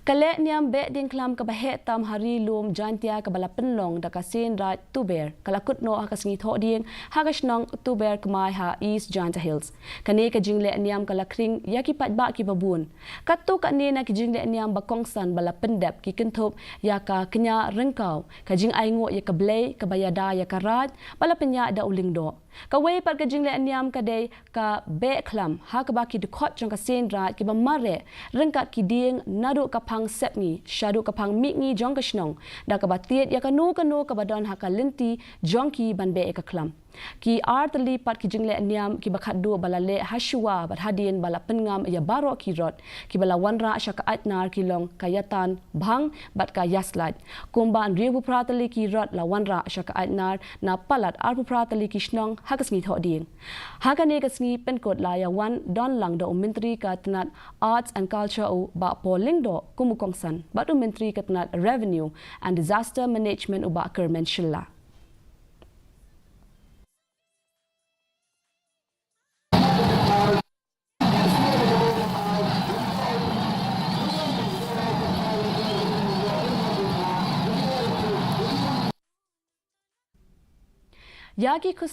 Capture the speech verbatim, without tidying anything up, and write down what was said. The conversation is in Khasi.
Ka lehniam beh diengkhlam kaba heh tam ha ri lum Jaintia kaba la pynlong da ka Seiñ Raij Tuber ka la kut noh ha ka sngi Thohdieng ha ka shnong Tuber Kmai ha East Jaintia Hills. Kane ka jinglehniam ka la khring ïa ki paidbah kiba bun. Katto katne na ki jinglehniam ba kongsan ba la pyndep ki kynthup ïa ka kñia ryngkaw, ka jingainguh ïa ka Blei kaba ïada ïa ka Raij ba la pynïaid da u Lyngdoh. Kawei pat ka jinglehniam ka dei ka beh khlam ha kaba ki dkhot jong ka Seiñ Raij kiba mareh ryngkat ki dieng naduh ka phang sepngi shaduh ka phang mihngi jong ka shnong, da kaba tied ïa kano kano kaba don ha ka lynti jong ki ban beh ïa ka khlam. Ki ar tylli pat ki jinglehniam kiba khatduh ba la leh ha shuwa bad hadien ba la pynngam ïa baroh ki rot kiba la wanrah sha ka Aitnar ki long ka Ïatan Bhang bad ka Ïaslait. Kumba hynriewphew phra tylli ki rot la wanrah sha ka Aitnar na palat arphew phra tylli ki shnong ha ka sngi Thohdieng. Ha kane ka sngi pynkut la ïa wan don lang da u Myntri ka tnat Arts and Culture u Bah Paul Lyngdoh kum u kongsan bad u Myntri ka tnat Revenue and Disaster Management u Bah Kyrmen Shylla. Ïa ki khus-